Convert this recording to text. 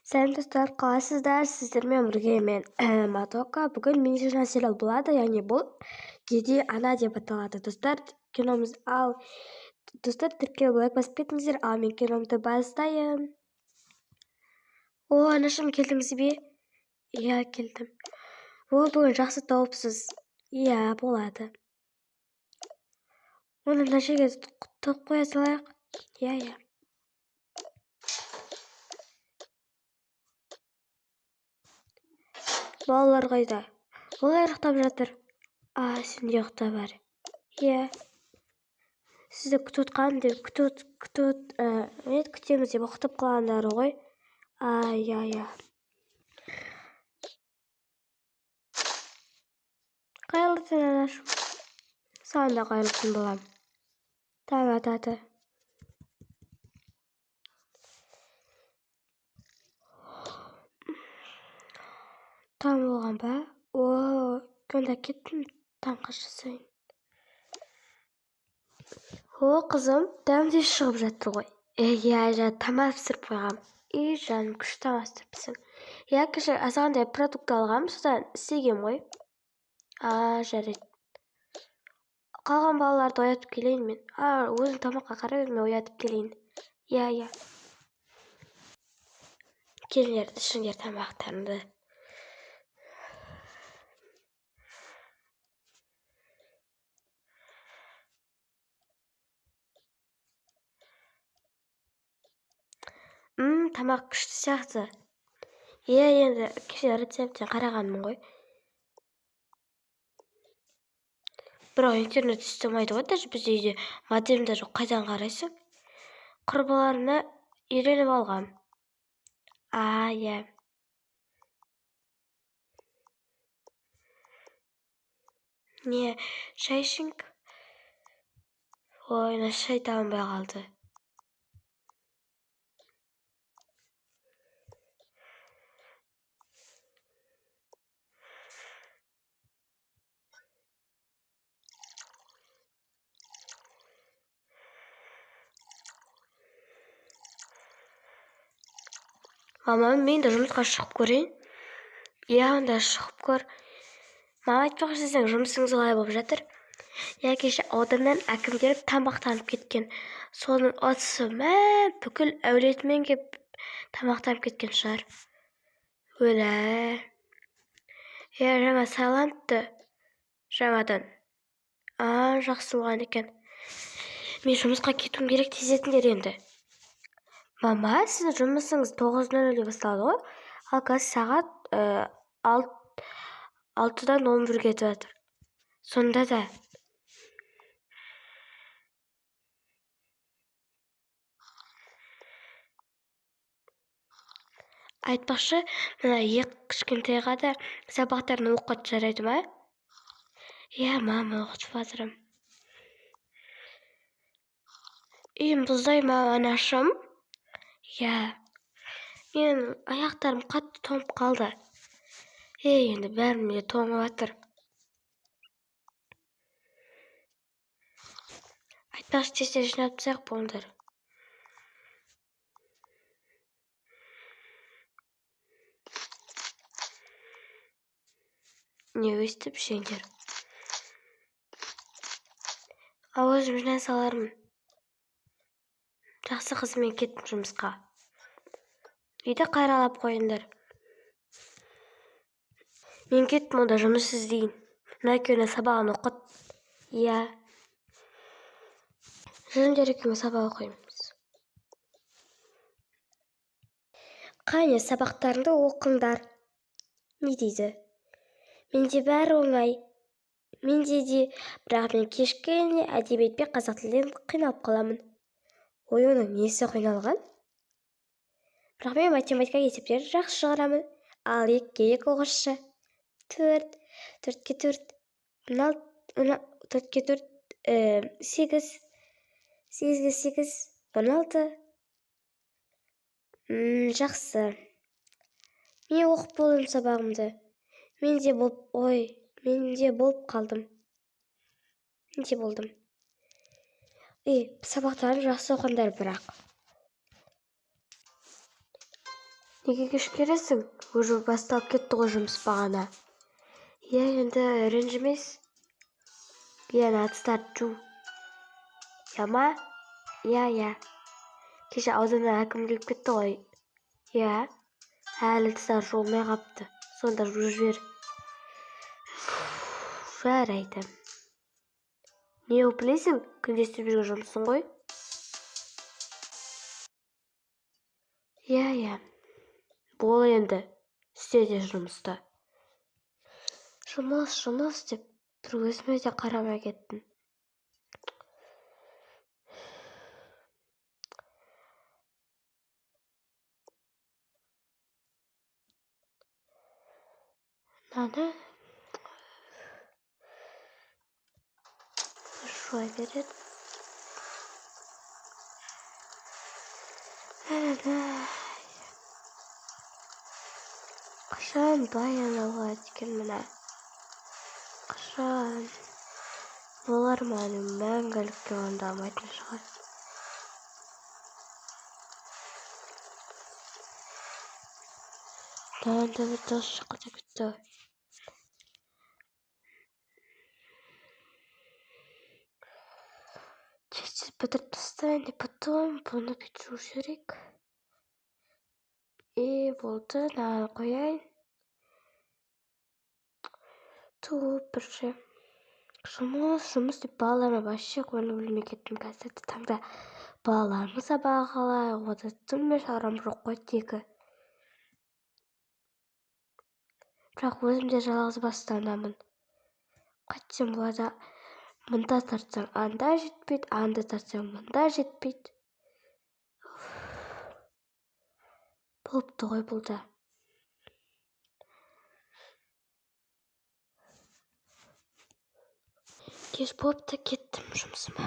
Сәлем достар, қалайсыздар? Сіздермен бірге мен Матока. Бүгін менде жаңа сериал болады, яғни бұл Кедей ана деп аталады. Достар, киномыз ал. Достар, тіркеліп лайк басып кетіңіздер, ал мен киномды бастайын. О, анашым, келдіңіз бе? Иә, келдім. О, бүгін жақсы тауыпсыз. Иә, болады. Оны мына жерге тығып қоя салайық. Иә, иә. Балалар қайда? Олар ұйықтап жатыр. А, сен де ұйықта бар. Иә. Сізді күтіп отқан деп, күтеміз деп ұйықтап қалғандары ғой. А, иә, иә. Қайырлы түн, анашым. Саған да қайырлы түн, балам. Таң атады. Таң болған ба? О, онда кеттім, таңғы жасайын. О, қызым, дәмді шығып жатыр ғой. Иә, жа, тамақ пісіріп қойғам. Үй, жаным, күшті тамақ пісіріпсің. Иә, кеше азғантай продукт алғам, содан істегем ғой. А, жарайды. Қалған балаларды оятып келейін мен. А, өзің тамаққа қарай бер, мен оятып келейін. Иә, иә. Келіңдер, ішіңдер тамақтарыңды. Тамақ күшті сияқты. Иә, енді кеше рецепттен қарағанмын ғой. Бірақ интернет істемейді ғой, даже бізде үйде модем де жоқ, қайдан қарайсың? Құрбыларына үйреніп алғам. А, иә. Не, шай ішің? Ой, мына шай табынбай қалды. Мама, мен де жұмысқа шығып көрейін. Иә, онда шығып көр. Мама, айтпақшы, сіздің жұмысыңыз қалай болып жатыр? Иә, кеше ауданнан әкім келіп тамақтанып кеткен. Соның ұтысы, мә, бүкіл әулетімен келіп тамақтанып кеткен шығар. Өлә. Иә, жаңа сайланыпты. Жаңадан. А, жақсы болған екен. Мен жұмысқа кетуім керек, тездетіңдер енді. Мама, сіздің жұмысыңыз 9:00 басталады ғой. Ал қазір сағат 6:11 кетіп жатыр. Сонда да. Айтпақшы, мына екі кішкентайға да сабақтарын оқытып жарайды ма? Иә, мама, оқытып жатырмын. Үйім бұздай ма, анашым? Иә, мен аяқтарым қатты тоңып қалды. Ей, енді бәрім де тоңып жатыр. Айтпақшы, тез-тез жинап тастайық болыңдар. Не өстіп жеңдер? Ал өзім жинай салармын. Жақсы қызым, мен кеттім жұмысқа. Үйді қайралап қойыңдар. Мен кеттім, онда жұмыс іздейін. Мына екеуіне сабағын оқыт. Иә. Жүріңдер, екеуміз сабақ оқимыз. Қане, сабақтарыңды оқыңдар. Не дейді? Менде бәрі оңай. Менде де, бірақ мен кешкіне әдебиет пен қазақ тілінен қиналып қаламын. Ой, оның несі қиналған? Бірақ мен математика есептерін жақсы шығарамын. Ал екіге екі оқушы. Төрт, төртке төрт, төртке төрт, сегіз, сегізге сегіз, он алты. Жақсы. Мен оқып болдым сабағымды. Мен де болып, ой, мен де болып қалдым. Мен де болдым. Ей, сабақтарын жақсы оқыңдар бірақ. Неге кеш келесің? Уже басталып кетті ғой жұмыс бағана. Иә, енді ренжімес. Иә, ыдыстарды жу. Иә ма? Иә, иә. Кеше ауданнан әкім келіп кетті ғой. Иә. Әлі ыдыстар жуылмай қапты. Сонда жуып жібер. Жарайды. Не білесің? Күнде істеп жүрген жұмысың ғой. Иә, иә. Бол енді. Істе де жұмысты. Жұмыс, жұмыс деп бір өзіме де қарамай кеттім. Мынаны жуа береді. Қашан баян алады екен мына? Қашан? Бұл арманым мәңгілікке орындалмайтын шығар. Мынаны да бір дос шыққысы кетті. Тез-тез бітіріп тастайын, и потом бұны бүйтіп жуып жіберейік. И болды, мынаны қояйын. Туып бірше. Жұмыс, жұмыс деп балаларыма вообще көңіл бөлмей кеттім. Қазіргі таңда балаларымның сабағы қалай, ода түнде шаруам жоқ қой тегі. Бірақ өзім де жалғыз басты анамын. Қайтсем болады, мында тартсаң анда жетпейді, анда тартсаң мында жетпейді. Болыпты ғой бұл да. Кеш болыпты, кеттім жұмысыма.